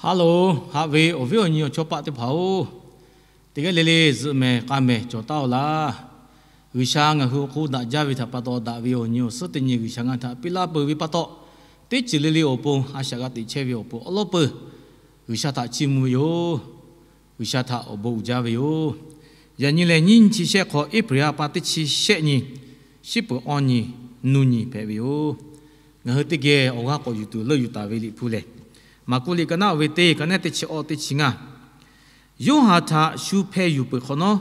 Haˉ loˬ, haꞈ ve awˬ viˉ awˬ nyi awˬ chawˇ paˆ teˇ hpaˍ-oˬ, teˇ g'aˇ le le zuhꞈ mehˍ k'a mehˍ cawˬ taˉ-oˬ laˇ. G'uiˬsha ngaˬ hui awˬ hk'oˆ daꞈ jaˇ ve htaꞈ pa taw, daꞈ ve awˬ nyi awˬ suhˉ teˇ nyi G'uiˬsha ngaˬ htaꞈ piˇ laˇ peuˬ ve pa taw, teˇ ceuˬ le le awˬ pon a shaꞈ g'a teꞈ chehˇ ve awˬ pon awˉ lawˉ peuˬ G'uiˬsha htaꞈ chiˇ mvuh ve yoˬ. G'uiˬsha htaꞈ awˬ bon uiˍ jaˇ ve yoˬ. Yaꞈ nyi lehˬ, nyiˇ nyi chi shehˆ hk'aw, April ha pa teˇ chi shehˆ nyi, shiˉ peuˍ awˇ nyi, nuˇ nyi hpehꞈ ve yoˬ. Ngaˬ hui teˇ geh awˬ g'aˇ k'awꞈ yuˬ tuˬ leuˆ yuˬ taˍ ve Liꞈ hpu lehˬ, Maˍkuˆ liꞈ ka naˉ oˇ ve teˇ ka naˉ teˇ chi awˇ teˇ chi ngaˇ. Yoˇhanˬ htaꞈ shu hpeh yuˬ peuˬ hk'awꞈ nawˉ,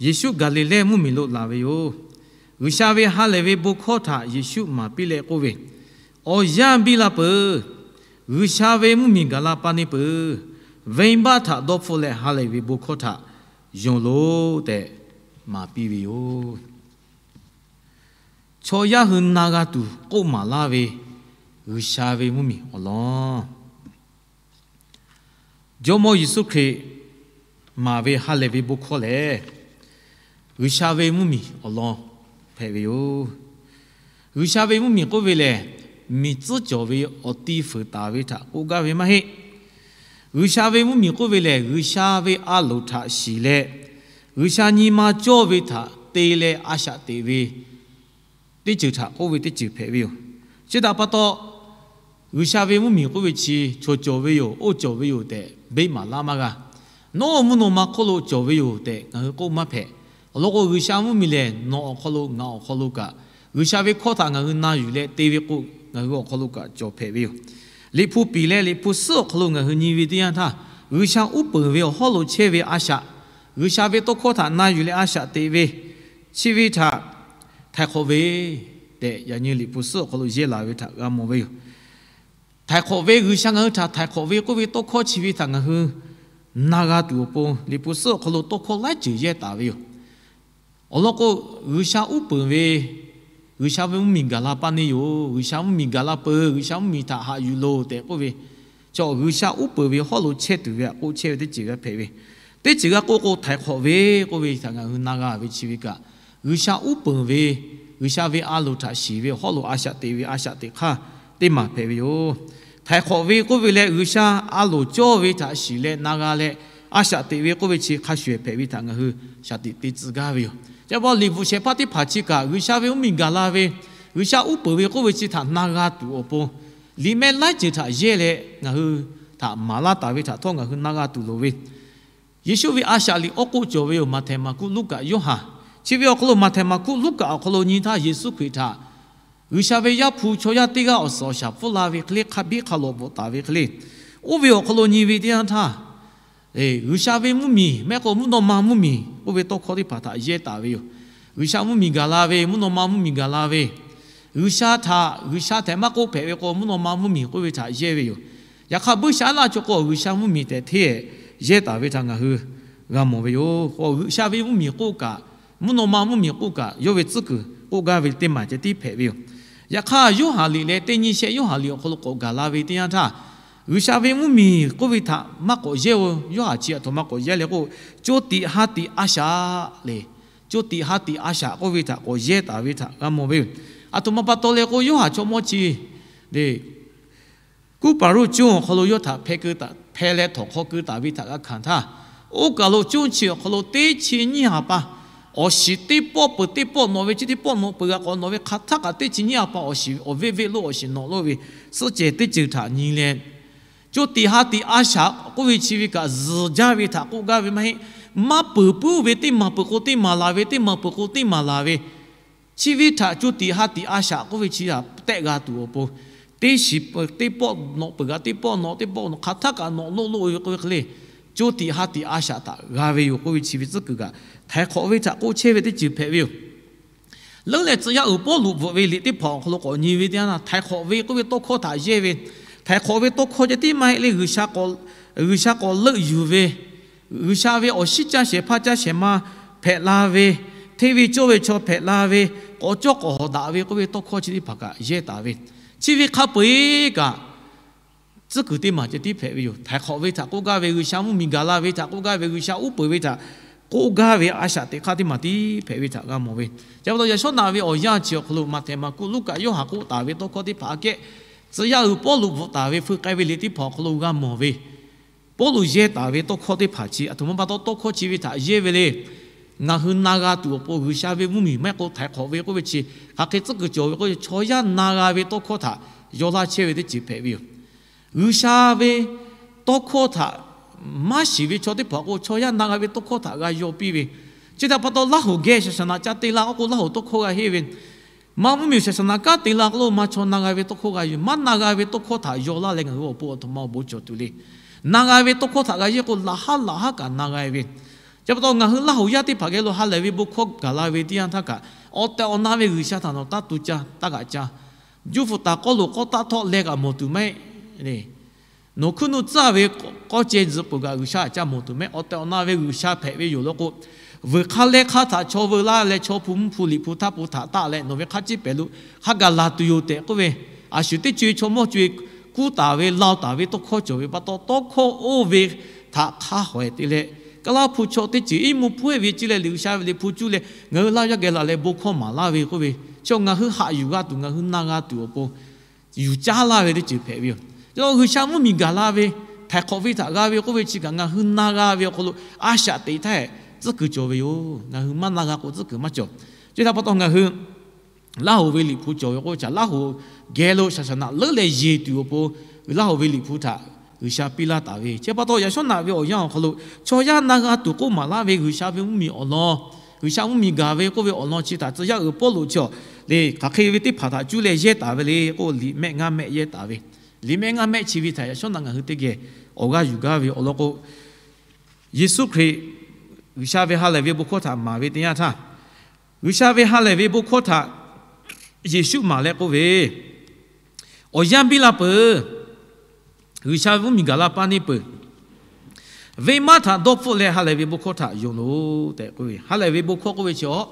Yeˍsuˆ Gaˍliˍlehˇ mvuhˇmiˬ lo laˬ ve yoˬ. G'uiˬsha ve ha lehˬ ve bon hkawˇ htaꞈ Yeˍsuˆ maˍ piˇ leh k'oˆ ve, Awˬ yanˇ biˇ la peuˬ. G'uiˬsha ve mvuhˇmiˬ gaˬ la pa neˇ peuˬ. Venˇbaˆ htaꞈ dawˇ hpfuhˆ leh ha lehˬ ve bon hkawˇ htaꞈ yonˍ loˬ tehꞈ maˍ piˇ ve yoˬ. Chaw yaˇ hui na g'a tuˬ k'oˆ maˍ laˇ ve G'uiˬsha ve mvuhˇmiˬ awˬ lawn. Jawˇmawˇ Yeˍsuˆ Hkriꞈ maˍ ve ha lehˬ ve bon hkawˇ lehˬ, G'uiˬsha ve mvuhˇmiˬ awˬ lawn hpehꞈ ve yoˬ. G'uiˬsha ve mvuhˇmiˬ k'oˆ ve lehˬ, miˬ tcuhˉ cawˬ ve awˬ ti fuiˍ taˍ ve htaꞈ k'oˆ gaˇ ve maˇ heˆ. G'uiˬsha ve mvuhˇmiˬ k'oˆ ve lehˬ, G'uiˬsha ve a loˍ htaꞈ shiˍ leh, G'uiˬsha nyi ma cawˇ ve htaꞈ te leh a shaꞈ teꞈ ve teˇ ceuˬ htaꞈ k'oˆ ve teˇ ceuˬ hpehꞈ ve yoˬ. Chi htaꞈ pa taw, G'uiˬsha ve mvuhˇmiˬ k'oˆ ve chi, chaw cawˬ ve yoˬ, oˇ cawˬ ve yoˬ tehꞈ beˆ maˍ laˇ maˇ g'a. Nawˬ mvuhˇ naw ma hk'oˆ lo cawˬ ve yoˬ tehꞈ ngaˬ hui k'oˆ maˇ hpehꞈ. Awˬ lawn k'o, G'uiˬsha mvuhˇmiˬ lehˬ, nawˬ awˬ hk'aw lo ngaˬ awˬ hk'aw lo kaꞈ, G'uiˬsha ve hkawˇ htaꞈ ngaˬ hui na yuˬ leh te ve k'o, ngaˬ hui awˬ hk'aw lo kaꞈ cawˬ hpehꞈ ve yoˬ. Liꞈ hpu piˍ leh Liꞈ hpu suhˉ awˬ hk'aw lo ngaˬ hui nyi ve teˇ yanˇ htaˇ, G'uiˬsha uˉ peunˍ ve awˬ hawˉ lo chehˇ ve a shaꞈ, G'uiˬsha ve tawˇ hkawˇ htaꞈ na yuˬ leh a shaꞈ teꞈ ve, chi ve htaꞈ htaiˍ hk'awꞈ ve tehꞈ, yaꞈ nyi Liꞈ hpu suhˉ awˬ hk'aw lo yehˇ laˬ ve htaꞈ g'a mawˬ ve yoˬ. Htaiˍ hk'awꞈ ve, G'uiˬsha ngaˬ hui htaꞈ htaiˍ hk'awꞈ ve k'oˆ ve tawˇ hkawˇ chi ve htaꞈ ngaˬ hui na g'a tuˬ awˬ pon, Liꞈ hpu suhˉ awˬ hk'aw lo tawˇ hkawˇ laiˉ ceuˬ yehˇ taˍ ve yoˬ. Awˬ lawn k'o, G'uiˬsha uˉ peunˍ ve, G'uiˬsha ve mvuhˇmiˬ gaˬ la pa neˇ yoˬ, G'uiˬsha mvuhˇmiˬ gaˬ la peuˬ, G'uiˬsha mvuhˇmiˬ htaꞈ haꞈ yuˬ loˬ tehꞈ k'oˆ ve, chaw G'uiˬsha uˉ peunˍ ve hawˉ lo chehˇ tuˬ ve htaꞈ k'oˆ chehˇ ve teˇ ceuˬ g'a hpehꞈ ve. Teˇ ceuˬ g'a k'oˆ k'o, htaiˍ hk'awꞈ ve k'oˆ ve htaꞈ ngaˬ hui na g'a ve chi ve kaꞈ, G'uiˬsha uˉ peunˍ ve, G'uiˬsha ve a loˍ htaꞈ shiˍ ve awˬ hawˉ lo a shaꞈ teꞈ ve a shaꞈ teꞈ hk'aˇ teˇ maˬ hpehꞈ ve yoˬ. Htaiˍ hk'awꞈ ve k'oˆ ve leh, G'uiˬsha a loˍ cawˇ ve htaꞈ shiˍ leh na g'a leh, a shaꞈ teꞈ ve k'oˆ ve chi hk'a shuˍ shuˍ hpehꞈ ve htaꞈ ngaˬ hui shaˍ tiꞈ te tcuh gaˇ ve yoˬ. Chi pa taw, liꞈ bvuhꞈ shehˍ hpaˇ teˇ hpaˍ chi kaꞈ, G'uiˬsha ve mvuhˇmiˬ gaˬ la ve, G'uiˬsha uˉ peunˍ ve k'oˆ ve chi htaꞈ na g'a tuˬ awˬ pon, liꞈ mehˆ laiˉ ceuˬ htaꞈ yehˇ leh ngaˬ hui htaꞈ maˍ laˇ taˍ ve htaꞈ htawˇ ngaˬ hui na g'a tuˬ loˍ ve, Yeˍsuˆ ve a shaꞈ liꞈ awˬ k'oˆ cawˬ ve yoˬ. Maꞈhtehˍ, Maˍkuˆ, Luˉkaꞈ, Yoˇhanˬ. Chi ve awˬ hk'aw lo Maꞈhtehˍ, Maˍkuˆ, Luˉkaꞈ awˬ hk'aw lo nyi htaˇ, Yeˍsuˆ Hkriꞈ htaꞈ G'uiˬsha ve Yaˇ hpu chaw yaˇ teˇ g'aˇ awˬ suhˍ awˬ shaˍ pfuhˇ la ve hk'e le, hk'a biˇ hk'a lawꞈ bvuhꞈ taˍ ve hk'e le, oˇ ve awˬ hk'aw lo nyi ve teˇ yanˇ htaˇ, G'uiˬsha ve mvuhˇmiˬ, mehˆ k'o mvuhˇ naw ma mvuhˇmiˬ k'oˆ ve tawˇ hkawˇ teˇ hpaˍ htaꞈ yehˇ taˍ ve yoˬ. G'uiˬsha mvuhˇmiˬ gaˬ la ve, mvuhˇ naw ma mvuhˇmiˬ gaˬ la ve, G'uiˬsha htaꞈ, G'uiˬsha tehꞈ maˇ k'oˆ hpehꞈ ve k'o, mvuhˇ naw ma mvuhˇmiˬ k'oˆ ve htaꞈ yehˇ ve yoˬ. Yaꞈ hk'aˇ, buiˇshaˆaˉnaˆ chaw k'o G'uiˬsha mvuhˇmiˬ tehꞈ hteˇ yehˇ taˍ ve htaꞈ ngaˬ hui g'a mawˬ ve yoˬ. K'o, G'uiˬsha ve mvuhˇmiˬ k'oˆ kaꞈ, mvuhˇ naw ma mvuhˇmiˬ k'oˆ kaꞈ, yawˇ ve tcuhˉ kuiˬ k'oˆ gaˇ ve teˇ maˬ ceh tiˉ hpehꞈ ve yoˬ. Yaꞈ hk'aˇ, Yoˇhanˬ liꞈ leh teˇ nyi shehˆ Yoˇhanˬ liꞈ awˬ hk'aw lo k'awꞈ gaˬ la ve teˇ yanˇ htaˇ, G'uiˬsha ve mvuhˇmiˬ k'oˆ ve htaꞈ maˇ k'awꞈ yehˇ-oˬ. Yoˇhanˬ chi aˬ htoꞈ ma k'awꞈ yehˇ leh k'o, co tiꞈ ha tiꞈ a shaꞈ le, co tiꞈ ha tiꞈ a shaꞈ k'oˆ ve htaꞈ k'awꞈ yehˇ taˍ ve htaꞈ g'a mawˬ ve yoˬ. Aˬ htoꞈ ma pa taw leh k'o, Yoˇhanˬ chaw mawˇ chi le, Kuˇpaˍruˆ conˇ awˬ hk'aw lo yawˇ htaꞈ hpeh leh htawnˍ hk'aw keu taˍ ve htaꞈ g'a hkanˍ htaˇ, oˇ kaˬ lo conˇ chi awˬ hk'aw lo teˇ chi nyiˇ ha pa awˬ shiˍ teˇ pawˆ peuˬ teˇ pawˆ nawꞈ ve, chi teˇ pawˆ nawꞈ peuˬ g'a k'awꞈ nawꞈ ve hk'aˬ htaˇ kaꞈ teˇ chi nyiˇ ha pa awˬ shiˍ awˬ veˆ veˆ lo awˬ shiˍ nawꞈ lo ve suhˆ cehˬ teˇ ceuˬ htaꞈ nyi leh, co tiꞈ ha tiꞈ a shaꞈ k'oˆ ve chi ve kaꞈ zuhˬ jaˇ ve htaꞈ k'oˆ gaˇ ve maˇ heˆ. Maˇ peuˬ puiˉ ve teˇ maˬ peuˬ k'o teˇ maˬ laˬ ve, teˇ maˬ peuˬ k'o teˇ maˬ laˬ ve, chi ve htaꞈ co tiꞈ ha tiꞈ a shaꞈ k'oˆ ve chi htaꞈ tehˆ g'a tuˬ awˬ pon, teˇ shiˍ teˇ pawˆ nawꞈ peuˬ g'a teˇ pawˆ nawꞈ, teˇ pawˆ nawꞈ hk'aˬ htaˇ kaꞈ nawꞈ lo lo ve k'oˆ ve hk'e le, co tiꞈ ha tiꞈ a shaꞈ htaꞈ g'a ve yoˬ k'oˆ ve chi ve tcuhˉ kuiˬ kaꞈ, htaiˍ hk'awꞈ ve htaꞈ k'oˆ chehˇ ve teˇ ceuˬ hpehꞈ ve yoˬ. Leuˉ leh tcuh yaˇ uiˍ Pawˇluꞈ bvuhꞈ ve liꞈ teˇ hpaˍ awˬ hk'aw lo k'awꞈ nyi ve teˇ yanˇ htaˇ, htaiˍ hk'awꞈ ve k'oˆ ve tawˇ hkawˇ htaꞈ yehˇ ve, htaiˍ hk'awꞈ ve tawˇ hkawˇ ceh tiˉ maˇ heˆ le, G'uiˬsha k'awꞈ leuˆ yuˬ ve, G'uiˬsha ve awˬ shinˉ caˇ shehˍ hpaˇ caˇ shehˍ ma hpehꞈ la ve, hteˇ ve cawˇ ve chaw hpehꞈ la ve, k'awꞈ cawˇ k'awꞈ hawˍ daꞈ ve k'oˆ ve tawˇ hkawˇ chi teˇ hpaˍ kaꞈ yehˇ taˍ ve, chi ve hk'a peu-eˬ kaꞈ tcuhˉ kuiˬ teˇ maˬ ceh tiˉ hpehꞈ ve yoˬ. Htaiˍ hk'awꞈ ve htaꞈ k'oˆ gaˇ ve, G'uiˬsha mvuhˇmiˬ gaˬ la ve htaꞈ k'oˆ gaˇ ve, G'uiˬsha uˉ peunˍ ve htaꞈ k'oˆ gaˇ ve a shaꞈ teꞈ hk'aˇ teˇ maˬ tiˉ hpehꞈ ve htaꞈ g'a mawˬ ve. Chi pa taw yaꞈ shawˉ naꞈ ve awˬ yanˇ chi awˬ hk'aw lo Maꞈhtehˍ, Maˍkuˆ, Luˉkaꞈ, Yoˇhanˬ k'oˆ taˍ ve tawˇ hkawˇ teˇ hpaˍ aꞈ kehˉ, tcuh yaˇ uiˍ Pawˇluꞈ bvuhꞈ taˍ ve feu k'ai ve liꞈ teˇ hpaˍ awˬ hk'aw lo g'a mawˬ ve Pawˇluꞈ yehˇ taˍ ve tawˇ hkawˇ teˇ hpaˍ chi aˬ htoꞈ ma pa taw tawˇ hkawˇ chi ve htaꞈ yehˇ ve le. Ngaˬ hui na g'a tuˬ awˬ pon G'uiˬsha ve mvuhˇmiˬ maˇ heˆ k'o htaiˍ hk'awꞈ ve k'oˆ ve chi, hk'aˬ hk'e tcuhˉ kuiˬ cawˬ ve k'oˆ ve, chaw yaˇ na g'a ve tawˇ hkawˇ htaꞈ yaw laˇ chehˇ ve teˇ ceuˬ hpehꞈ ve yoˬ. G'uiˬsha ve tawˇ hkawˇ htaꞈ maˇ shiˍ ve chaw teˇ hpaˍ k'o, chaw yaˇ na g'a ve tawˇ hkawˇ htaꞈ g'a yaw piˇ ve. Chi htaꞈ pa taw, Laˇhuˍ geh shaˍ shaˍ naꞈ ca te la k'oˆ k'o, Laˇhuˍ tawˇ hkawˇ g'a henˇ ve, maˇ mvuhˇmiˬ shaˍ shaˍ naꞈ kanˉ te la k'oˆ lo, maˇ chaw na g'a ve tawˇ hkawˇ g'a yoˬ. Maˇ na g'a ve tawˇ hkawˇ htaꞈ yaw laˇ leh ngaˬ hui awˬ pon aˬ htoꞈ ma awˬ bon cawˬ tuˬ le. Na g'a ve tawˇ hkawˇ htaꞈ g'a yehˇ k'o, laꞈ haˉ laꞈ haˉ kaꞈ na g'a ve. Chi pa taw, ngaˬ hui Laˇhuˍ yaˇ teˇ hpaˍ geh lo ha lehˬ ve bon hkawˇ gaˬ la ve teˇ yanˇ htaˇ kaꞈ, awˬ tehˬ awˬ na ve G'uiˬsha htaꞈ nawˬ taˇ tu caˇ, taˇ g'aꞈ caˇ. Juˇ hpu taˍ k'awˇ loꞈ k'awˇ taˆ htawˆ leh kaꞈ mawˬ tuˬ mehˆ le. Nawˬ hkuiˉ nuˆ tcuhˉ ve k'awˇ ceh tzuhꞈ peuˬ kaꞈ G'uiˬsha aꞈ caˇ mawˬ tuˬ mehˆ. Awˬ tehˬ awˬ na ve G'uiˬsha hpehꞈ ve yoˬ law k'o, vuiˬ hk'aˇ lehˇ hk'aˇ htaꞈ chaw veu laˇ leh, chaw hpu mvuhˇ hpu liꞈ hpu htaˇ hpu htaꞈ taˆ leh, nawˬ ve hk'a ciˉ pehˍ lo hk'a gaˬ laˬ tuˬ yoˬ tehꞈ k'oˆ ve, a shu teˇ co e chaw mawˇ co e kuˇ taˍ ve, lao taˍ ve tawˇ hkawˇ cawˬ ve pa taw, tawˇ hkawˇ oˇ ve htaꞈ hk'a hawehˬ te leh, Kaˇlaˇ hpu chaw teˇ ceuˬ iˉ mvuhˇ hpfuhˇ eˆ ve cuˇ leh liꞈ G'uiˬsha ve liꞈ hpu cuˇ leh ngaˬ hui Laˇhuˍ yaˇ geh laˬ leh bon hkawˇ maˍ laˇ ve k'oˆ ve, chi ngaˬ hui haꞈ yuˬ g'a tuˬ, ngaˬ hui na g'a tuˬ awˬ pon yuˬ caˉ laˇ ve teˇ ceuˬ hpehꞈ ve yoˬ. Chi G'uiˬsha mvuhˇmiˬ gaˬ la ve, htaiˍ hk'awꞈ ve htaꞈ g'a ve k'oˆ ve chi kaꞈ, ngaˬ hui na g'a ve awˬ hk'aw lo a shaꞈ teꞈ htaˇ tcuhˉ kuiˬ cawˬ ve yoˬ. Ngaˬ hui maˇ na g'a k'o tcuhˉ kuiˬ maˇ cawˬ. Chi htaꞈ pa taw ngaˬ hui Laˇhuˍ ve liꞈ hpu cawˬ ve k'oˆ ve htaꞈ Laˇhuˍ geh lo shaˍ shaˍ naꞈ leuˉ leh yeˬ tuˬ awˬ pon, Laˇhuˍ ve liꞈ hpu htaꞈ G'uiˬsha piˇ laˇ taˍ ve. Chi pa taw, yaꞈ shawˉ naꞈ ve awˬ yanˇ awˬ hk'aw lo chaw yaˇ na g'a tuˬ k'oˆ maˍ laˇ ve G'uiˬsha ve mvuhˇmiˬ awˬ lawn, G'uiˬsha mvuhˇmiˬ gaˬ ve k'oˆ ve awˬ lawn chi htaꞈ tcuh yaˇ uiˍ Pawˇluꞈ chi le, hk'aˬ hk'e ve teˇ hpaˍ htaꞈ cuˇ leh yehˇ taˍ ve le k'o, liꞈ mehˆ ngaˇ mehˆ yehˇ taˍ ve. Liꞈ mehˆ ngaˇ mehˆ chi ve htaꞈ yaꞈ shawˉ naꞈ ngaˬ hui teˇ geh awˬ g'aˇ yuˬ gaˇ ve awˬ lawn k'o, Yeˍsuˆ Hkriꞈ G'uiˬsha ve ha lehˬ ve bon hkawˇ htaꞈ maˍ ve teˇ yanˇ htaˇ, G'uiˬsha ve ha lehˬ ve bon hkawˇ htaꞈ Yeˍsuˆ maˍ leh k'oˆ ve, awˬ yanˇ biˇ la peuˬ. G'uiˬsha ve mvuhˇmiˬ gaˬ la paˇ neˇ peuˬ. Venˇ maˇ htaꞈ dawˇ hpfuhˆ leh ha lehˬ ve bon hkawˇ htaꞈ yonˍ loˬ tehꞈ k'oˆ ve. Ha lehˬ ve bon hkawˇ k'oˆ ve chi a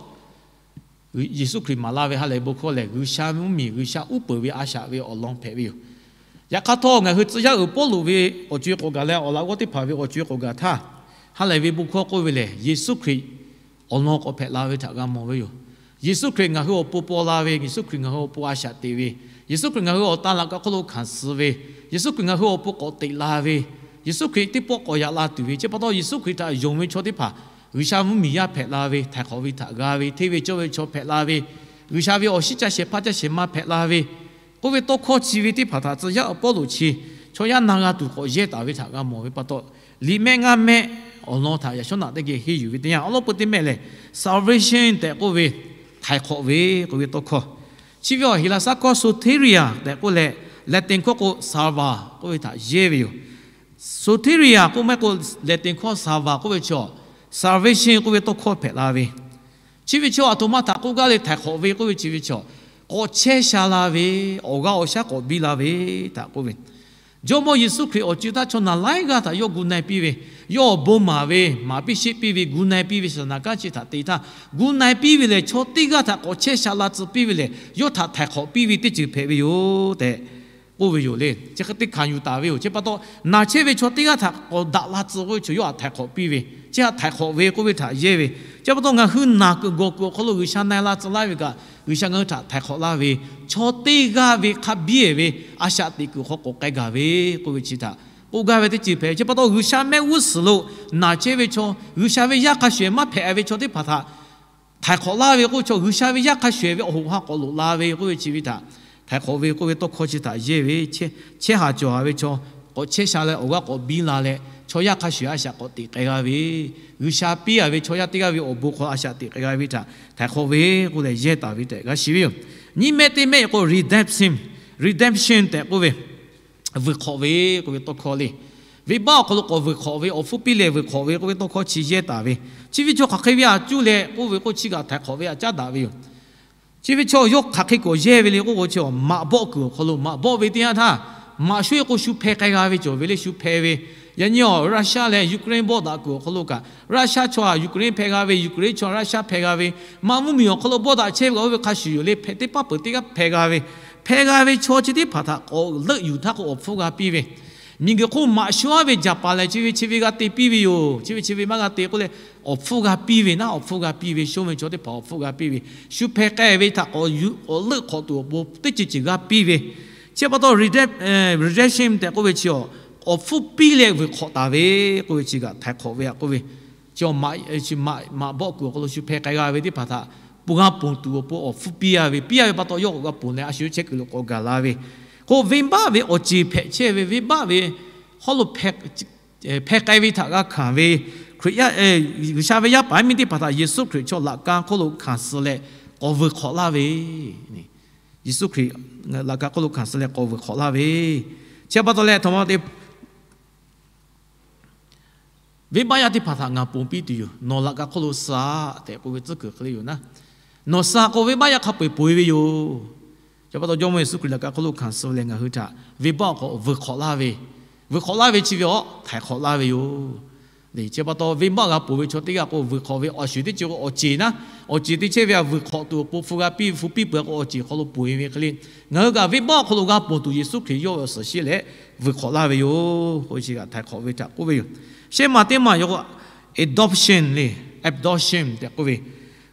Yeˍsuˆ Hkriꞈ maˍ la ve ha lehˬ ve bon hkawˇ lehˬ, G'uiˬsha ve mvuhˇmiˬ, G'uiˬsha uˉ peunˍ ve a shaꞈ ve awˬ lawn hpehꞈ ve yoˬ. Yaꞈ hk'aˇ htawˇ, ngaˬ hui tcuh yaˇ uiˍ Pawˇluꞈ ve awˬ co e k'awꞈ gaˬ leh awˬ laꞈ g'awˇ teˇ hpaˍ ve awˬ co e k'awꞈ gaˬ htaˇ, ha lehˬ ve bon hkawˇ k'oˆ ve lehˬ, Yeˍsuˆ Hkriꞈ awˬ lawn k'awꞈ hpehꞈ la ve htaꞈ g'a mawˬ ve yoˬ. Yeˍsuˆ Hkriꞈ ngaˬ hui awˬ pon paw la ve, Yeˍsuˆ Hkriꞈ ngaˬ hui awˬ pon a shaꞈ teꞈ ve, Yeˍsuˆ Hkriꞈ ngaˬ hui awˬ tan laꞈ ka hk'oˆ lo hkanˍ suh ve, Yeˍsuˆ Hkriꞈ ngaˬ hui awˬ pon k'awꞈ teꞈ la ve, Yeˍsuˆ Hkriꞈ teˇ pawˆ k'awꞈ yaꞈ la tuˬ ve, chi pa taw Yeˍsuˆ Hkriꞈ htaꞈ yonˍ ve chaw teˇ hpaˍ G'uiˬsha mvuhˇmiˬ yaˇ hpehꞈ la ve, htaiˍ hk'awꞈ ve htaꞈ g'a ve, hteˇ ve cawˇ ve chaw hpehꞈ la ve, G'uiˬsha ve awˬ shiˉ ca shehˍ hpaˇ ca shehˍ ma hpehꞈ la ve, k'oˆ ve tawˇ hkawˇ chi ve teˇ hpaˍ htaꞈ tcuh yaˇ uiˍ Pawˇluꞈ chi chaw yaˇ na g'a tuˬ k'awꞈ yehˇ taˍ ve htaꞈ g'a mawˬ ve pa taw, liꞈ mehˆ ngaˇ mehˆ awˬ lawn htaꞈ yaꞈ shawˉ naꞈ teˇ geh henˇ yuˬ ve teˇ yanˇ, awˬ lawn peu teˇ mehˆ lehˬ, salvation tehꞈ k'oˆ ve, htaiˍ hk'awꞈ ve k'oˆ ve tawˇ hkawˇ. Chi ve awˬ Heˍlaˍsaˆ hkawˇ soteria tehꞈ k'oˆ leh, Latin hkawˇ k'o salva k'oˆ ve htaꞈ yehˇ ve yoˬ. Soteria k'oˆ maˇ heˆ k'o, Latin hkawˇ salva k'oˆ ve chaw, salvation k'oˆ ve tawˇ hkawˇ hpehꞈ la ve. Chi ve chaw aˬ htoꞈ ma htaꞈ k'oˆ gaˇ le, htaiˍ hk'awꞈ ve k'oˆ ve chi ve chaw, k'awꞈ chehˇ sha la ve, awˬ g'aˇ awˬ shaˉ k'awꞈ biˇ la ve htaꞈ k'oˆ ve. Jawˇmawˇ Yeˍsuˆ Hkriꞈ awˬ co e htaˇ chaw naˬ laiˉ g'aˇ htaꞈ yawˇ gu na e piˇ ve, yawˇ awˬ bon maˍ ve, maˍ piˇ sheˆ piˇ ve, gu na e piˇ ve shaˍ naꞈ kanˉ chi htaꞈ te htaˇ, gu na e piˇ ve lehˬ, chaw teˇ g'aˇ htaꞈ k'awꞈ chehˇ sha la tcuh piˇ ve lehˬ, yawˇ htaꞈ htaiˍ hk'awꞈ piˇ ve teˇ ceuˬ hpehꞈ ve yoˬ tehꞈ k'oˆ ve yoˬ le. Chi hk'e te hkanˍ yuˬ taˍ ve yoˬ. Chi pa taw, naˬ chehˇ ve chaw teˇ g'aˇ htaꞈ k'awꞈ daꞈ la tcuh k'oˆ ve chaw yawˇ htaꞈ htaiˍ hk'awꞈ piˇ ve, chi htaꞈ htaiˍ hk'awꞈ ve k'oˆ ve htaꞈ yehˇ ve. Chi pa taw, ngaˬ hui naˬ kuiˬ gawˬ kuiˬ awˬ hk'aw lo G'uiˬsha na e la tcuh laˇ ve kaꞈ, G'uiˬsha ngaˬ hui htaꞈ htaiˍ hk'awꞈ laˇ ve, chaw teˇ g'aˇ ve hk'a biˇ e ve a shaꞈ teꞈ kuiˬ hk'aw k'awꞈ k'ai gaˬ ve k'oˆ ve chi htaꞈ k'oˆ gaˇ ve teˇ ceuˬ hpehꞈ. Chi pa taw, G'uiˬsha mehˆ g'uˇ suhˍ lo naˬ chehˇ ve chaw, G'uiˬsha ve yaˇ hk'a shuˍ ehˍ maˇ hpehꞈ ve chaw teˇ hpaˍ htaꞈ htaiˍ hk'awꞈ laˇ ve k'oˆ ve chaw, G'uiˬsha ve yaˇ hk'a shuˍ ehˍ ve awˬ hoꞈ ha k'awꞈ loꞈ la ve k'oˆ ve chi ve htaꞈ htaiˍ hk'awꞈ ve k'oˆ ve tawˇ hkawˇ chi htaꞈ yehˇ ve. Chehˇ haˍ cawˬ haˍ ve chaw, k'awꞈ chehˇ sha leh awˬ g'aˇ k'awꞈ biˇ la leh, chaw yaˇ hk'a shuˍ a shaꞈ k'awꞈ teꞈ k'ai g'a ve, G'uiˬsha piˇ a ve chaw yaˇ teˇ g'aˇ ve awˬ bon hk'aw a shaꞈ teꞈ k'ai g'a ve htaꞈ htaiˍ hk'awꞈ ve k'oˆ leh yehˇ taˍ ve tehꞈ g'a shiˍ ve yoˬ. Nyiˇ mehˆ teˇ mehˆ k'o redemption, redemption tehꞈ k'oˆ ve, vuiˬ hk'awꞈ ve k'oˆ ve tawˇ hkawˇ le. Venˇbaˆ awˬ hk'aw lo k'awꞈ vuiˬ hk'awꞈ ve, awˬ hpfuhˇ piˇ leh vuiˬ hk'awꞈ ve k'oˆ ve tawˇ hkawˇ chi yehˇ taˍ ve. Chi ve chaw hk'aˬ hk'e ve a cuˇ leh k'oˆ ve k'o, chi kaꞈ htaiˍ hk'awꞈ ve htaꞈ caˉ daꞈ ve yoˬ. Chi ve chaw yawˇ hk'aˬ hk'e k'awꞈ yehˇ ve le k'oˆ k'o, chi maꞈ bawˆ kuiˬ awˬ hk'aw lo maꞈ bawˆ ve teˇ yanˇ htaˇ, maꞈ sho e k'o shu hpeh k'ai g'a ve cawˬ ve le, shu hpeh ve. Yaꞈ nyi awˬ Russia leh Ukraine bawˆ daꞈ kuiˬ awˬ hk'aw lo kaꞈ, Russia chaw a Ukraine hpeh g'a ve, Ukraine chaw a Russia hpeh g'a ve, maˇ mvuhˇmiˬ awˬ hk'aw lo bawˆ daꞈ chehˇ ve kaꞈ oˇ ve hk'a shuˍ yoˬ le, hpeh teˇ paˉ peuˬ teˇ g'aˇ hpeh g'a ve, hpeh g'a ve chaw chi teˇ hpaˍ htaꞈ k'awꞈ leuˆ yuˬ htaˇ k'o awˬ hpfuhˇ g'a piˇ ve, miˬguiˬ hk'oˆ maꞈ sho a ve jaˍ paˍ lehˬ chi ve chi ve g'a te piˇ ve yoˬ. Chi ve chi ve maˇ g'a te k'oˆ leh, awˬ hpfuhˇ g'a piˇ ve naˉ, awˬ hpfuhˇ g'a piˇ ve, shonˇ ve chaw teˇ hpaˍ awˬ hpfuhˇ g'a piˇ ve, shu hpeh k'ai ve htaꞈ k'awꞈ leuˆ hk'awꞈ tuˬ awˬ pon teˇ ceuˬ ceuˬ g'a piˇ ve. Chi pa taw, redemption tehꞈ k'oˆ ve chi awˬ awˬ hpfuhˇ piˇ leh vuiˬ hk'awꞈ taˍ ve k'oˆ ve chi kaꞈ htaiˍ hk'awꞈ ve aꞈ k'oˆ ve, chi maꞈ bawˆ kuiˬ awˬ hk'aw lo shu hpeh k'ai g'a ve teˇ hpaˍ htaꞈ, g'a ponˬ tuˬ awˬ pon awˬ hpfuhˇ piˇ a ve, piˇ a ve pa taw yawˇ k'awꞈ g'a ponˬ leh a shu chehˇ kuiˬ lo k'awꞈ gaˬ la ve, k'o venˇbaˆ ve awˬ ceˬ hpehꞈ chehˇ ve, venˇbaˆ ve hawˉ lo hpeh k'ai ve htaꞈ g'a hkanˍ ve Hkriꞈ yaˇ, G'uiˬsha ve yaˇ paˍ yaˇ miˇ teˇ hpaˍ htaꞈ Yeˍsuˆ Hkriꞈ chaw laꞈ ka hk'oˆ lo hkanˍ suh leh k'awꞈ vuiˬ hk'awꞈ laˇ ve, Yeˍsuˆ Hkriꞈ laꞈ ka hk'oˆ lo hkanˍ suh leh k'awꞈ vuiˬ hk'awꞈ laˇ ve, chi pa taw leh htaꞈ ma te venˇbaˆ yaˇ teˇ hpaˍ htaꞈ ngaˬ ponˬ piˇ tuˬ yoˬ. Nawˬ laꞈ ka hk'oˆ lo suh tehꞈ k'oˆ ve tcuhˉ kuiˬ hk'e le yoˬ naˉ. Nawˬ suh k'o venˇbaˆ yaˇ hk'a peu-eˬ ponˬ e ve yoˬ. Chi pa taw Jawˇmawˇ Yeˍsuˆ Hkriꞈ laꞈ ka hk'oˆ lo hkanˍ suh leh ngaˬ hui htaꞈ venˇbaˆ awˬ hk'aw vuiˬ hk'awꞈ laˇ ve, vuiˬ hk'awꞈ laˇ ve chi ve awˬ htaiˍ hk'awꞈ laˇ ve yoˬ. Chi pa taw venˇbaˆ g'a ponˬ ve chaw teˇ g'aˇ k'o vuiˬ hk'awꞈ ve awˬ shuˍ teˇ ceuˬ k'o awˬ ceˬ naˉ, awˬ ceˬ te chehˇ ve a vuiˬ hk'awꞈ tuˬ awˬ pon hpu g'a piˇ hpu piˇ peuˬ k'o awˬ ceˬ hk'aw lo ponˬ e ve hk'e le, ngaˬ hui kaꞈ venˇbaˆ awˬ hk'aw lo g'a ponˬ tuˬ Yeˍsuˆ Hkriꞈ yawˇ ve awˬ suhˍ sheˍ leh vuiˬ hk'awꞈ laˇ ve yoˬ k'o chi kaꞈ htaiˍ hk'awꞈ ve htaꞈ k'oˆ ve yoˬ. Shehˇ maˬ teˇ maˬ yoˬ k'o, adoption le, adoption tehꞈ k'oˆ ve,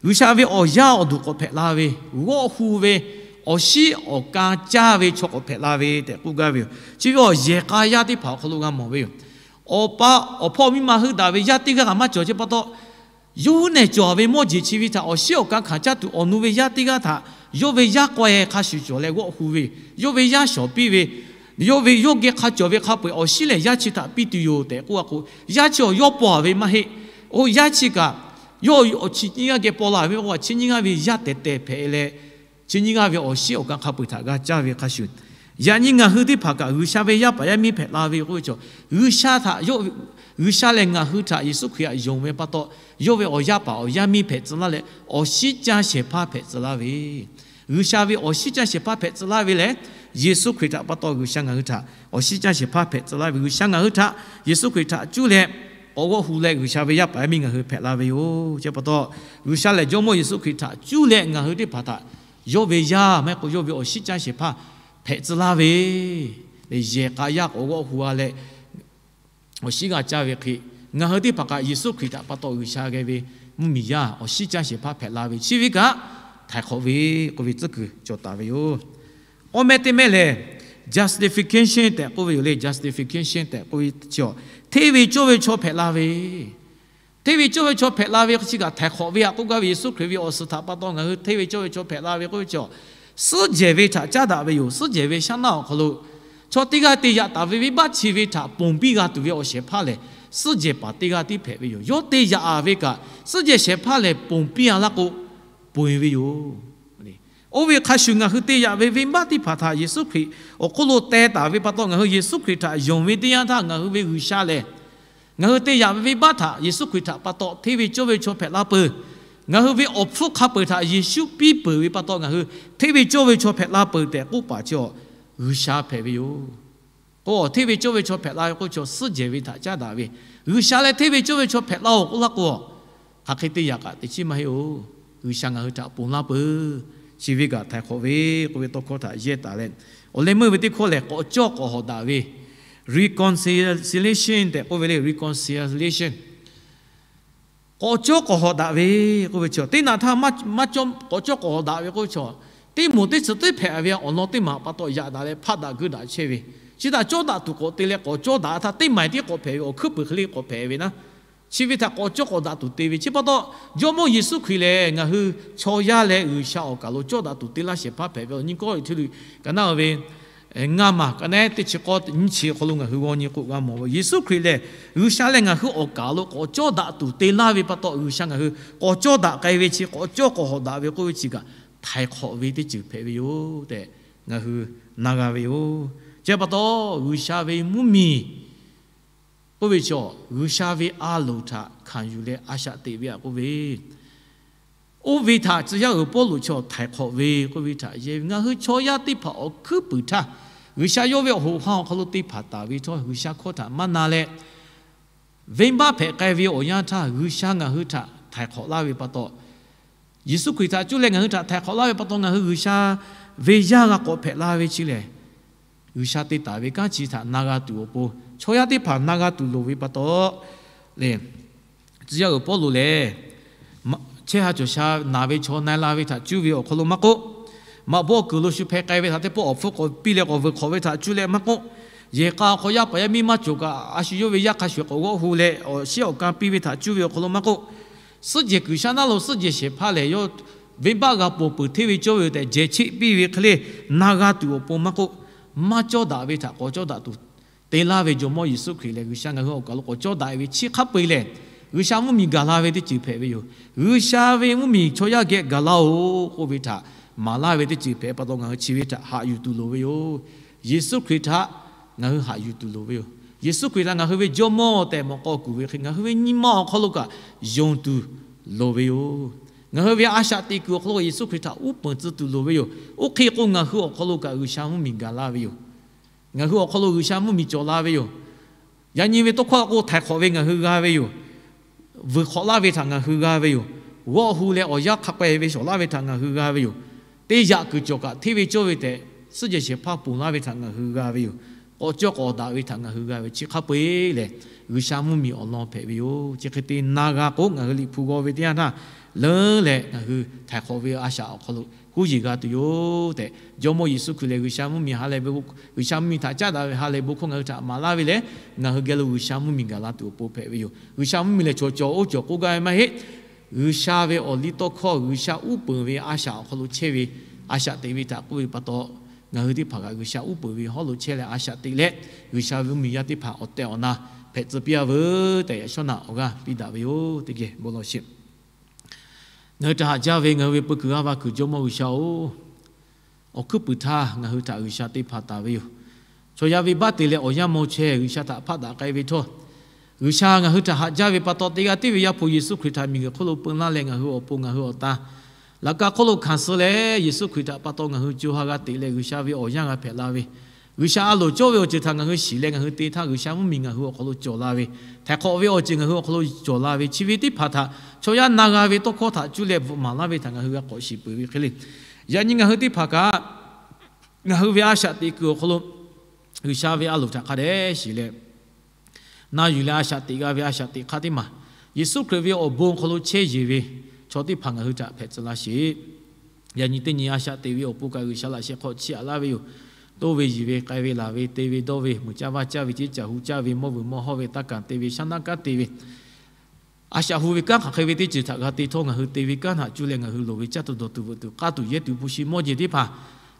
G'uiˬsha ve awˬ yaˇ awˬ duˬ k'awꞈ hpehꞈ la ve, g'awˆ hu ve, awˬ shiˉ awˬ ka caˇ ve chaw k'awꞈ hpehꞈ la ve tehꞈ k'oˆ gaˇ ve yoˬ. Chi ve awˬ yehˬ k'a yaˇ teˇ hpaˍ awˬ hk'aw lo g'a mawˬ ve yoˬ. Awˬ pa awˬ hpawˇ miˇ ma heuˆ daꞈ ve yaˇ teˇ g'aˇ kaꞈ maˇ cawˬ. Chi pa taw yawˇ hui nehˬ cawˬ ve mawˇ jeˬ chi ve htaꞈ awˬ shiˉ awˬ ka hkanˍ caˇ tuˬ awˬ nu ve yaˇ teˇ g'aˇ htaꞈ yawˇ ve yaˇ k'awehˇ hk'a shuˍ cawˬ leh g'awˆ hu ve, yawˇ ve yaˇ shawˍ piˇ ve, yawˇ ve yawˇ geh hk'a cawˬ ve hk'a peu-eˬ awˬ shiˉ lehˬ yaˇ chi htaꞈ piˇ tuˬ yoˬ tehꞈ k'oˆ a k'o, yaˇ chi awˬ yawˇ paw a ve maˇ heˆ. Oˇ yaˇ chi kaꞈ yawˇ awˬ chi nyiˇ g'aˇ geh paw la ve k'o, chi nyiˇ g'aˇ ve yaˇ tehˬ tehˬ hpehꞈ leh, chi nyiˇ g'aˇ ve awˬ shiˉ awˬ ka hk'a peu-eˬ htaꞈ g'a caˇ ve hk'a shuˍ, yaꞈ nyi ngaˬ hui teˇ hpaˍ kaꞈ G'uiˬsha ve yaˇ paˍ yaˇ miˇ hpehꞈ la ve k'oˆ ve chaw, G'uiˬsha htaꞈ, G'uiˬsha lehˬ ngaˬ hui htaꞈ Yeˍsuˆ Hkriꞈ htaꞈ yonˍ ve pa taw, yawˇ ve awˬ yaˇ paˍ awˬ yaˇ miˇ hpehꞈ tcuh laˇ leh awˬ shiˉ caˇ shehˍ hpaˇ hpehꞈ tcuh laˇ ve, G'uiˬsha ve awˬ shiˉ caˇ shehˍ hpaˇ hpehꞈ tcuh laˇ ve lehˬ, Yeˍsuˆ Hkriꞈ htaꞈ pa taw G'uiˬsha ngaˬ hui htaꞈ awˬ shiˉ caˇ shehˍ hpaˇ hpehꞈ tcuh laˇ ve, G'uiˬsha ngaˬ hui htaꞈ Yeˍsuˆ Hkriꞈ htaꞈ cuˇ leh k'awꞈ g'awˆ hu leh G'uiˬsha ve yaˇ paˍ yaˇ miˇ ngaˬ hui hpehꞈ la ve yoˬ. Chi pa taw G'uiˬsha lehˬ Jawˇmawˇ Yeˍsuˆ Hkriꞈ htaꞈ cuˇ leh ngaˬ hui teˇ hpaˍ htaꞈ yawˇ ve yaˇ maˇ heˆ k'o yawˇ ve awˬ shiˉ caˇ shehˍ hpaˇ hpehꞈ tcuh laˇ ve, yehˬ k'a yaˇ k'awꞈ g'awˆ hu a leh awˬ shiˉ g'a caˇ ve hk'e, ngaˬ hui teˇ hpaˍ kaꞈ Yeˍsuˆ Hkriꞈ htaꞈ pa taw G'uiˬsha geh ve mvuhˇmiˬ yaˇ awˬ shiˉ caˇ shehˍ hpaˇ hpehꞈ la ve chi ve kaꞈ htaiˍ hk'awꞈ ve k'oˆ ve tcuhˉ kuiˬ cawˬ taˍ ve yoˬ. Awˇ meh teˇ meh lehˬ, justification tehꞈ k'oˆ ve yoˬ le. Justification tehꞈ k'oˆ ve chi, hteˇ ve cawˇ ve chaw hpehꞈ la ve, hteˇ ve cawˇ ve chaw hpehꞈ la ve chi kaꞈ htaiˍ hk'awꞈ ve aꞈ k'oˆ gaˇ ve, Yeˍsuˆ Hkriꞈ ve awˬ suhˍ htaꞈ pa taw ngaˬ hui hteˇ ve cawˇ ve chaw hpehꞈ la ve k'oˆ ve chi, suhˉ jehˬ ve htaꞈ caˉ daꞈ ve yoˬ. Suhˉ jehˬ ve shaˉ naˆ awˬ hk'aw lo chaw teˇ g'aˇ te yaꞈ taˍ ve venˇbaˆ chi ve htaꞈ ponˬ piˇ g'a tuˬ ve awˬ shehˍ hpaˇ lehˬ, suhˉ jehˬ paˍ teˇ g'aˇ tiˉ hpehꞈ ve yoˬ. Yawˇ te yaꞈ ve kaꞈ suhˉ jehˬ shehˍ hpaˇ lehˬ ponˬ piˇ a laˇ k'o, ponˬ e ve yoˬ. Oˇ ve hk'a shuˍ ngaˬ hui te yaꞈ ve venˇbaˆ teˇ hpaˍ htaꞈ Yeˍsuˆ Hkriꞈ awˬ hk'oˆ lo teh taˍ ve pa taw, ngaˬ hui Yeˍsuˆ Hkriꞈ htaꞈ yonˍ ve teˇ yanˇ htaˇ ngaˬ hui ve G'uiˬsha lehˬ, ngaˬ hui te yaꞈ ve venˇbaˆ htaꞈ Yeˍsuˆ Hkriꞈ htaꞈ pa taw hteˇ ve cawˇ ve chaw hpehꞈ la peuˬ. Ngaˬ hui ve awˬ hpfuhˇ hk'a peu-eˬ htaꞈ Yeˍsuˆ piˇ peuˬ ve pa taw, ngaˬ hui hteˇ ve cawˇ ve chaw hpehꞈ la peuˬ tehꞈ k'oˆ paˍ chi, G'uiˬsha hpehꞈ ve yoˬ. K'o, hteˇ ve cawˇ ve chaw hpehꞈ la ve k'oˆ ve chaw, suhˉ jehˬ ve htaꞈ caˉ daꞈ ve, G'uiˬsha leh hteˇ ve cawˇ ve chaw hpehꞈ la-oˬ k'oˆ laˇ k'o, hk'aˬ hk'e te yaꞈ kaꞈ teꞈ chiˉ maˇ heˆ-oˬ. G'uiˬsha ngaˬ hui htaꞈ ponˬ laˇ peuˬ. Chi ve kaꞈ htaiˍ hk'awꞈ ve k'oˆ ve tawˇ hkawˇ htaꞈ yehˇ taˍ leh, awˬ leh meuˇ ve teˇ hkawˇ lehˬ, k'awꞈ cawˇ k'awꞈ hawꞈ daꞈ ve, reconciliation tehꞈ k'oˆ ve le, reconciliation. K'awꞈ cawˇ k'awꞈ hawꞈ daꞈ ve k'oˆ ve chi, teˇ naꞈ htaˇ maˇ cawˇ k'awꞈ cawˇ k'awꞈ hawꞈ daꞈ ve k'oˆ ve chi, teˇ moˍ teˇ tsuhꞈ teˇ hpehꞈ ve awˬ lawn teˇ maˬ pa taw yaꞈ daꞈ leh hpaˆ daꞈ geuˆ daꞈ chehˇ ve, chi htaꞈ cawˇ daꞈ tuˬ k'awꞈ te leh k'awꞈ cawˇ daꞈ htaˇ teˇ maˬ tiˉ k'awꞈ hpehꞈ ve, awˬ hkuiˉ puiˍ hk'e le k'awꞈ hpehꞈ ve naˉ. Chi ve htaꞈ k'awꞈ cawˇ k'awꞈ daꞈ tuˬ te ve chi pa taw, Jawˇmawˇ Yeˍsuˆ Hkriꞈ lehˬ ngaˬ hui chaw yaˇ leh G'uiˬsha awˬ kaˬ lo cawˇ daꞈ tuˬ te laˇ shehˍ hpaˇ hpehꞈ ve awˬ nyi kawˇ e htaiˇ luˬ kaꞈ naˉ ve ngaˇ maˬ kaꞈ naˉ teˇ chi k'awˇ nyiˇ chi hk'aw lo ngaˬ hui g'aw nyi k'o g'a mawˬ ve, Yeˍsuˆ Hkriꞈ lehˬ G'uiˬsha leh ngaˬ hui awˬ kaˬ lo k'awꞈ cawˇ daꞈ tuˬ te laˇ ve pa taw, G'uiˬsha ngaˬ hui k'awꞈ cawˇ daꞈ k'ai ve chi, k'awꞈ cawˇ k'awꞈ hawꞈ daꞈ ve k'oˆ ve chi kaꞈ htaiˍ hk'awꞈ ve teˇ ceuˬ hpehꞈ ve yoˬ tehꞈ ngaˬ hui na g'a ve yoˬ. Chi pa taw, G'uiˬsha ve mvuhˇmiˬ k'oˆ ve chi, G'uiˬsha ve a loˍ htaꞈ hkanˍ yuˬ leh a shaꞈ teꞈ ve aꞈ k'oˆ ve, oˇ ve htaꞈ tcuh yaˇ uiˍ Pawˇluꞈ chaw htaiˍ hk'awꞈ ve k'oˆ ve htaꞈ yehˇ ve, ngaˬ hui chaw yaˇ teˇ hpaˍ awˬ hkuiˉ puiˍ htaˇ, G'uiˬsha yawˇ ve awˬ hoꞈ ha awˬ hk'aw lo te hpanˍ taˍ ve htawˇ, G'uiˬsha hkawˇ htaꞈ maˇ na leh, venˇbaˆ hpehꞈ k'ai ve awˬ yanˇ htaˇ G'uiˬsha ngaˬ hui htaꞈ htaiˍ hk'awꞈ laˇ ve pa taw, Yeˍsuˆ Hkriꞈ htaꞈ cuˇ leh ngaˬ hui htaꞈ htaiˍ hk'awꞈ laˇ ve pa taw, ngaˬ hui G'uiˬsha ve yaˇ g'a k'awꞈ hpehꞈ la ve chi lehˬ, G'uiˬsha te taˍ ve kanˉ chi htaꞈ na g'a tuˬ awˬ pon, chaw yaˇ teˇ hpaˍ na g'a tuˬ loˍ ve pa taw lehˬ, tcuh yaˇ uiˍ Pawˇluꞈ lehˬ, chehˇ ha cawˬ sha naˬ ve chaw na e la ve htaꞈ cuˇ ve awˬ hk'aw lo maˇ k'oˆ, maꞈ bawˆ kuiˬ lo shu hpeh k'ai ve htaꞈ teˇ pawˆ awˬ hpfuhˇ k'awꞈ piˇ leh k'awꞈ vuiˬ hk'awꞈ ve htaꞈ cuˇ leh maˇ k'oˆ, Yehˬ k'a awˬ hk'aw yaˇ paˍ yaˇ miˇ maˇ cawˬ kaꞈ, a shu yawˇ ve yaˇ hk'a shuˍ k'awꞈ g'awˆ hu leh awˬ shiˉ awˬ kan piˇ ve htaꞈ cuˇ ve awˬ hk'aw lo maˇ k'oˆ, suhˉ jehˬ kuiˬ shaˉ naˉ lo suhˉ jehˬ shehˍ hpaˇ lehˬ, yawˇ venˇbaˆ g'a ponˬ peuˬ hteˇ ve cawˇ ve yoˬ tehꞈ jehˬ cheˆ piˇ ve hk'e le, na g'a tuˬ awˬ pon maˇ k'oˆ, maˇ cawˇ daꞈ ve htaꞈ k'awꞈ cawˇ daꞈ tuˬ te laˇ ve Jawˇmawˇ Yeˍsuˆ Hkriꞈ lehˬ, G'uiˬsha ngaˬ hui awˬ kaˬ lo k'awꞈ cawˇ daꞈ ve chi hk'a peu-eˬ lehˬ, G'uiˬsha mvuhˇmiˬ gaˬ la ve teˇ ceuˬ hpehꞈ ve yoˬ. G'uiˬsha ve mvuhˇmiˬ chaw yaˇ geh gaˬ laˇ-oˬ k'oˆ ve htaꞈ maˍ laˇ ve teˇ ceuˬ hpehꞈ pa taw, ngaˬ hui chi ve htaꞈ haꞈ yuˬ tuˬ loˍ ve yoˬ. Yeˍsuˆ Hkriꞈ htaꞈ ngaˬ hui haꞈ yuˬ tuˬ loˍ ve yoˬ. Yeˍsuˆ Hkriꞈ htaꞈ ngaˬ hui ve Jawˇmawˇ tehꞈ mawꞈ k'aw kuˬ ve hk'e, ngaˬ hui ve nyi ma awˬ hk'aw lo kaꞈ yonˍ tuˬ loˍ ve yoˬ. Ngaˬ hui ve a shaꞈ teꞈ kuiˬ awˬ hk'aw lo Yeˍsuˆ Hkriꞈ htaꞈ uˉ peunˍ tcuh tuˬ loˍ ve yoˬ. Oˇ hk'e k'o, ngaˬ hui awˬ hk'aw lo kaꞈ G'uiˬsha mvuhˇmiˬ gaˬ la ve yoˬ. Ngaˬ hui awˬ hk'aw lo G'uiˬsha mvuhˇmiˬ cawˬ la ve yoˬ. Yaꞈ nyi ve tawˇ hkawˇ k'o, htaiˍ hk'awꞈ ve ngaˬ hui g'a ve yoˬ. Vuiˬ hk'awꞈ laˇ ve htaꞈ ngaˬ hui g'a ve yoˬ. G'awˆ hu leh awˬ yanˇ hk'a peu-eˬ ve shawˍ laˇ ve htaꞈ ngaˬ hui g'a ve yoˬ. Teˇ yaꞈ kuiˬ cawˬ kaꞈ hteˇ ve cawˇ ve tehꞈ suhˉ jehˬ shehˍ hpaˇ ponˬ laˇ ve htaꞈ ngaˬ hui g'a ve yoˬ. K'awꞈ cawˇ k'awꞈ daꞈ ve htaꞈ ngaˬ hui g'a ve chi hk'a peu-eˬ lehˬ, G'uiˬsha mvuhˇmiˬ awˬ lawn hpehꞈ ve yoˬ. Chi hk'e te na g'a k'o, ngaˬ hui Liꞈ hpu g'aw ve teˇ yanˇ htaˇ leuˉ leh ngaˬ hui htaiˍ hk'awꞈ ve a shaꞈ awˬ hk'aw lo huˉ yeˬ g'a tuˬ yoˬ tehꞈ, Jawˇmawˇ Yeˍsuˆ Hkriꞈ lehˬ G'uiˬsha mvuhˇmiˬ ha lehˬ, G'uiˬsha mvuhˇmiˬ htaꞈ caˉ daꞈ ve ha lehˬ bon hkawˇ ngaˬ hui htaꞈ maˍ laˇ ve lehˬ, ngaˬ hui geh lo G'uiˬsha mvuhˇmiˬ gaˬ la tuˬ awˬ pon hpehꞈ ve yoˬ. G'uiˬsha mvuhˇmiˬ lehˬ chaw cawˬ oˇ cawˬ k'oˆ gaˇ ve maˇ heˆ. G'uiˬsha ve awˬ liˇ tawˇ hkawˇ G'uiˬsha uˉ peunˍ ve a shaꞈ awˬ hk'aw lo chehˇ ve a shaꞈ teꞈ ve htaꞈ k'oˆ ve pa taw, ngaˬ hui teˇ hpaˍ kaꞈ G'uiˬsha uˉ peunˍ ve hawˉ lo chehˇ leh a shaꞈ teꞈ leh, G'uiˬsha ve mvuhˇmiˬ yaˇ teˇ hpaˍ awˬ tehˬ awˬ na hpehꞈ tcuh piˇ-a veuˬ tehꞈ, yaꞈ shawˉ naꞈ awˬ g'aˇ piˇ daꞈ ve yoˬ. Teˇ geh bon lawˬ sheˍ. Ngaˬ hui htaꞈ haꞈ jaˇ ve ngaˬ hui ve peu kuiˬ g'aˇ va kuiˬ Jawˇmawˇ G'uiˬsha-oˬ, awˬ hkuiˉ puiˍ htaˇ ngaˬ hui htaꞈ G'uiˬsha te hpanˍ taˍ ve yoˬ. Chaw yaˇ venˇbaˆ te leh awˬ yanˇ maw chehˇ G'uiˬsha htaꞈ hpaˆ daꞈ k'ai ve htawˇ, G'uiˬsha ngaˬ hui htaꞈ haꞈ jaˇ ve pa taw, teˇ g'aˇ tiˉ ve Yaˇ hpu Yeˍsuˆ Hkriꞈ htaꞈ miˬguiˬ hk'oˆ lo peu laˇ leh, ngaˬ hui awˬ pon ngaˬ hui awˬ tan laꞈ ka hk'oˆ lo hkanˍ suh leh, Yeˍsuˆ Hkriꞈ htaꞈ pa taw ngaˬ hui co ha g'a teꞈ leh, G'uiˬsha ve awˬ yanˇ g'a hpehꞈ la ve, G'uiˬsha a loˍ cawˇ ve awˬ ceuˬ htaꞈ ngaˬ hui shiˍ leh ngaˬ hui te htaˇ, G'uiˬsha mvuhˇmiˬ ngaˬ hui awˬ hk'aw lo cawˬ la ve, htaiˍ hk'awꞈ ve awˬ ceuˬ ngaˬ hui awˬ hk'aw lo cawˬ la ve, chi ve teˇ hpaˍ htaꞈ chaw yaˇ na g'a ve tawˇ hkawˇ htaꞈ cuˇ leh bvuhꞈ maˍ laˇ ve htaꞈ ngaˬ hui g'a k'awꞈ shiˍ peuˬ ve hk'e le. Yaꞈ nyi ngaˬ hui teˇ hpaˍ kaꞈ, ngaˬ hui ve a shaꞈ teꞈ kuiˬ awˬ hk'aw lo G'uiˬsha ve a loˍ htaꞈ hk'a dehꞈ shiˍ leh, na yuˬ leh a shaꞈ teꞈ g'a ve a shaꞈ teꞈ hk'aˇ teˇ maˬ, Yeˍsuˆ Hkriꞈ ve awˬ bon hk'aw lo chehˇ yeˬ ve chaw teˇ hpaˍ ngaˬ hui htaꞈ hpehꞈ tcuh laˇ sheˍ. Yaꞈ nyi teˇ nyi a shaꞈ teꞈ ve awˬ pon kaꞈ G'uiˬsha laꞈ sheh hk'aw chiˇ aꞈ laˇ ve yoˬ. Toˇ ve yiˬ ve, k'ai ve laˬ ve, te ve dawˇ ve, muiˬ caˇ vaˇ caˇ ve, ceˇ caˬ hu caˇ ve, mawˇ vuiˬ mawˇ hawˇ ve, taˇ kanˍ te ve, shaˉ naˆ kanˉ te ve, a shaꞈ hu ve kanˉ hk'aˬ hk'e ve teˇ ceuˬ htaꞈ g'a te htawˇ, ngaˬ hui te ve kanˉ htaꞈ cuˇ leh ngaˬ hui loˍ ve caˇ tuˬ dawˬ tuˬ veuꞈ tuˬ k'aˇ tuˬ yehˇ tuˬ hpu shi mawˇ jeˬ teˇ hpaˍ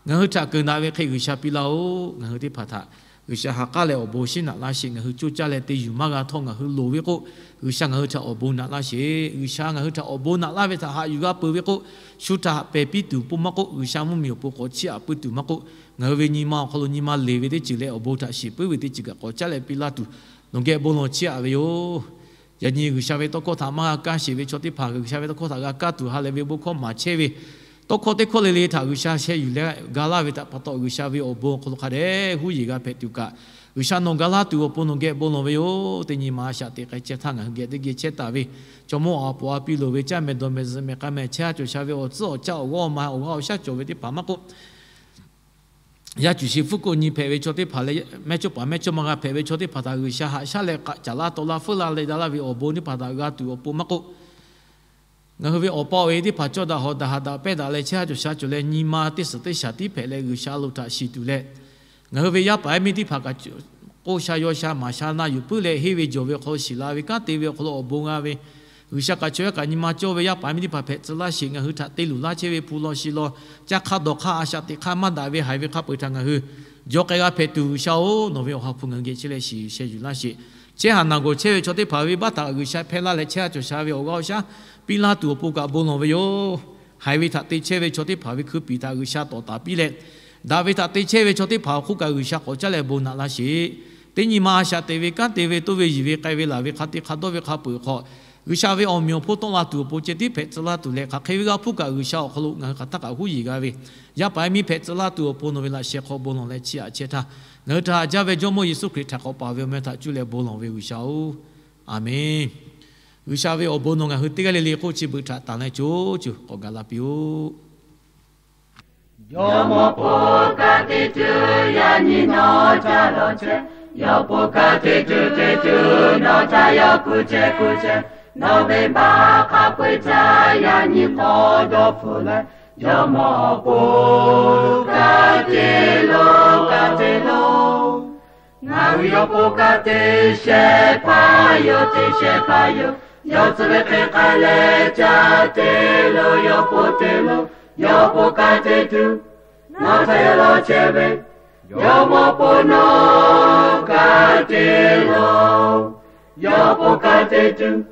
ngaˬ hui htaꞈ keunˍ daꞈ ve hk'e G'uiˬsha piˇ laˇ-oˆ. Ngaˬ hui teˇ hpaˍ htaꞈ G'uiˬsha ha k'aˉ leh awˬ bon shinˉ naꞈ laˇ sheˍ. Ngaˬ hui coˇ caˇ leh te yuˬ maˇ g'a htawˇ, ngaˬ hui loˍ ve k'o, G'uiˬsha ngaˬ hui htaꞈ awˬ bon naꞈ laˇ sheˍ. G'uiˬsha ngaˬ hui htaꞈ awˬ bon naꞈ laˇ ve htaꞈ haꞈ yuˬ g'a peuˬ ve k'o, shu htaꞈ pehˬ piˇ tuˬ pon maˇ k'oˆ, G'uiˬsha mvuhˇmiˬ awˬ pon k'awꞈ chiˇ aꞈ puiˉ tuˬ maˇ k'oˆ, ngaˬ hui ve nyi ma awˬ hk'aw lo nyi ma leˬ ve teˇ ceuˬ leh awˬ bon htaꞈ shiˍ puiˉ ve teˇ ceuˬ kaꞈ k'awꞈ caˉ leh piˇ laˇ tuˬ, nawˬ geh bon lawˬ chiˇ aꞈ ve yoˬ. Yaꞈ nyi G'uiˬsha ve tawˇ hkawˇ htaꞈ maˇ g'a kaˇ sheˍ ve chaw teˇ hpaˍ, G'uiˬsha ve tawˇ hkawˇ htaꞈ g'a kaˇ tuˬ ha lehˬ ve bon hkawˇ maˍ chehˇ ve, tawˇ hkawˇ teˇ hkawˇ le le htaꞈ G'uiˬsha sheh yuˬ leh ga laˇ ve htaꞈ pa taw, G'uiˬsha ve awˬ bon awˬ hk'aw lo hk'a dehꞈ huˉ yeˬ g'a hpehꞈ tuˬ kaꞈ, G'uiˬsha nawˬ ga laˇ tuˬ awˬ pon nawˬ geh bon lawˬ ve yoˬ. Teˇ nyi ma a shaꞈ teꞈ k'ai chehˇ htaˇ ngaˬ hui geh teˇ geh chehˇ taˍ ve, chaw mawˇ a poˍ a piˇ loˍ ve, caˇ mehˍ dawˬ mehˍ zuhꞈ mehˍ k'a mehˍ chehˇ ha cawˬ sha ve awˬ tcuhˉ awˬ caˆ awˬ g'awˇ ma awˬ g'aˇ awˬ shaˉ cawˬ ve teˇ hpaˍ maˇ k'oˆ, yaˇ cuˬ shi hpfuhˇ k'oˆ nyi hpehꞈ ve chaw teˇ hpaˍ leh, mehˇ cawˇ paˍ mehˇ cawˇ ma g'a hpehꞈ ve chaw teˇ hpaˍ htaꞈ G'uiˬsha haꞈ shaˉ leh k'aꞈ caˍ laˇ taw laˇ feuˉ laˇ leh daꞈ laˇ ve awˬ bon teˇ hpaˍ htaꞈ g'a tuˬ awˬ pon maˇ k'oˆ, ngaˬ hui ve awˬ pa awˬ e teˇ hpaˍ cawˇ daꞈ hawꞈ daꞈ haꞈ daꞈ pehˇ daꞈ leh chehˇ ha cawˬ sha cawˬ leh nyi ma teˇ suhˍ teˇ shaˍ tiˉ hpehꞈ leh G'uiˬsha lo htaꞈ shiˍ tuˬ leh, ngaˬ hui ve yaˇ paˍ yaˇ miˇ teˇ hpaˍ kaꞈ k'oˆ sha yaw sha maˍ sha na yuˬ puiˉ leh henˇ ve jawˬ ve awˬ hk'aw lo shiˍ la ve kanˉ te ve awˬ hk'aw lo awˬ bon g'a ve, G'uiˬsha kaꞈ chaw yaˇ kaꞈ nyi ma cawˇ ve yaˇ paˍ yaˇ miˇ teˇ hpaˍ hpehꞈ tcuh laˇ sheˍ. Ngaˬ hui htaꞈ te luˬ laˇ chehˇ ve hpu law shi law, caˇ hk'aˇ dawˬ hk'aˇ a shaꞈ teꞈ hk'aˇ maˇ daꞈ ve haiˬ ve hk'a peu-eˬ htaꞈ ngaˬ hui jaw k'ai g'a hpehꞈ tuˬ, G'uiˬsha-oˬ, nawˬ ve awˬ ha hpu ngaˬ hui geh chehˇ leh shiˍ yuˬ sheh yuˬ laˇ sheˍ. Chehˇ haꞈ naˬ gawˬ chehˇ ve chaw teˇ hpaˍ ve venˇbaˆ htaꞈ G'uiˬsha hpehˇ laˇ leh chehˇ ha cawˬ sha ve awˬ g'aˇ awˬ shaˉ piˇ laˇ tuˬ awˬ pon kaꞈ bon lawˬ ve yoˬ. Haiˬ ve htaꞈ te chehˇ ve chaw teˇ hpaˍ ve hkui piˍ htaꞈ G'uiˬsha tawˍ taˍ piˇ leh, daꞈ ve htaꞈ te chehˇ ve chaw teˇ hpaˍ awˬ hk'oˆ kaꞈ G'uiˬsha k'awꞈ caˉ leh bon naꞈ laˇ sheˍ. Teˇ nyi ma a shaꞈ teꞈ ve kanˉ te ve toˇ ve yiˬ ve k'ai ve laˬ ve hk'a te hk'a dawˇ ve hk'a peu-eˬ hk'aw, G'uiˬsha ve awˬ meꞈ awˬ hponˇ tawˆ la tuˬ awˬ pon ceh tiˉ hpehꞈ tcuh laˇ tuˬ leh, hk'aˬ hk'e ve g'a hpuˇ kaꞈ G'uiˬsha awˬ hk'aw lo ngaˬ hui hk'aˬ htaˇ kaꞈ huˉ yeˬ g'a ve, yaˇ paˍ yaˇ miˇ hpehꞈ tcuh laˇ tuˬ awˬ pon nawˬ ve laꞈ sheh hk'aw bon lawˬ leh chiˇ aꞈ chehˇ htaˇ, ngaˬ hui htaꞈ haꞈ jaˇ ve Jawˇmawˇ Yeˍsuˆ Hkriꞈ htaꞈ k'awꞈ paˍ ve awˬ meh htaꞈ cuˇ leh bon lawˬ ve G'uiˬsha-oˬ, Aˍmenˬ. G'uiˬsha ve awˬ bon nawˬ ngaˬ hui teˇ g'aˇ le le hk'oˆ chi beuꞈ htaꞈ tanˬ leh co co k'awꞈ gaˬ la piˇ-oˆ. Jawˇmawˇ po ka tiꞈ tuˬ yaꞈ nyi nawˬ ca lawˬ chehˇ. Yawˇ po ka tiꞈ tuˬ tiꞈ tuˬ nawˬ ca yawˇ kuˬ chehˇ kuˬ chehˇ. Nawˬ ve baˆ hk'a peu-eˬ ca yaꞈ nyi k'awꞈ dawˇ hpfuhˆ leh, Jawˇmawˇ po ka tiꞈ lo ka tiꞈ lo Yawˇ po ka te shehˍ hpaˇ yoˬ, te shehˍ hpaˇ yoˬ. Yawˇ tcuh ve hk'e k'ai leh ca te lo, yawˇ po te lo, yawˇ po ka te tuˬ, nawˬ htaꞈ yaw law chehˇ ve, jawˇmawˇ po nawˬ ka te lo, yawˇ po ka te tuˬ,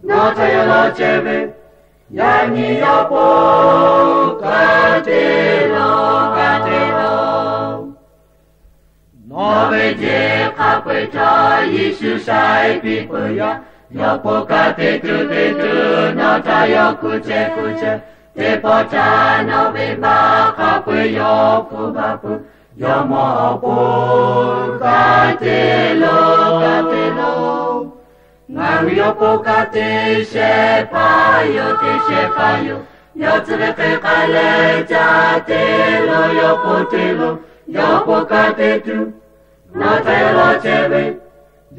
nawˬ htaꞈ yaw law chehˇ ve, yaꞈ nyi yawˇ po ka te lo, ka te lo. Nawˬ ve jeˬ hk'a peu-eˬ htawˇ Yeˍsuˆ shaiˍ piˇ peuˬ yaˇ. Yawˇ po ka te tuˬ te tuˬ, nawˬ htaꞈ yawˇ kuˬ chehˇ kuˬ chehˇ. Teˇ pawˆ htaˇ nawˬ ve baˆ hk'a peu-eˬ yawˇ hpu baˬ peuˬ. Jawˇmawˇ awˬ po ka te lo, ka te lo. Ngaˬ hui yawˇ po ka te shehˍ hpaˇ yoˬ, te shehˍ hpaˇ yoˬ. Yawˇ tcuh ve hk'e k'ai leh ca te lo, yawˇ po te lo, yawˇ po ka te tuˬ, nawˬ htaꞈ yaw law chehˇ ve,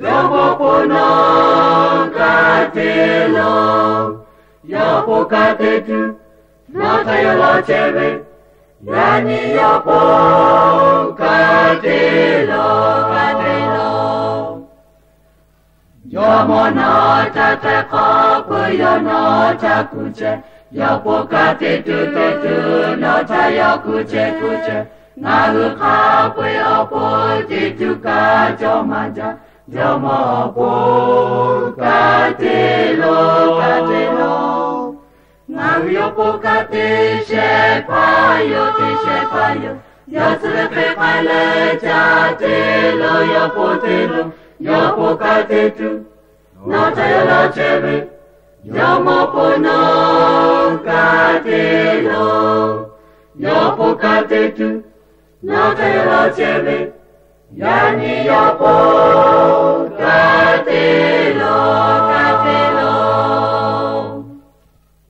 jawˇmawˇ po nawˬ ka te lo, yawˇ po ka te tuˬ, nawˬ htaꞈ yaw law chehˇ ve, yaꞈ nyi yawˇ po ka te lo, ka te lo. Jawˇmawˇ nawˬ htaꞈ htaiˍ hk'awꞈ peuˬ, yawˇ nawˬ htaꞈ kuˬ chehˇ. Yawˇ po ka te tuˬ te tuˬ, nawˬ htaꞈ yawˇ kuˬ chehˇ kuˬ chehˇ. Ngaˬ hui hk'a peu-eˬ awˬ pon te tuˬ kaꞈ cawˇ maˇ jaˇ. Jawˇmawˇ awˬ po ka te lo, ka te lo. Ngaˬ hui yawˇ po ka te shehˍ hpaˇ yoˬ, te shehˍ hpaˇ yoˬ. Yawˇ tcuh ve hk'e k'ai leh ca te lo, yawˇ po te lo, yawˇ po ka te tuˬ, nawˬ htaꞈ yaw law chehˇ ve, jawˇmawˇ po nawˬ ka te lo, yawˇ po ka te tuˬ, nawˬ htaꞈ yaw law chehˇ ve, yaꞈ nyi yawˇ po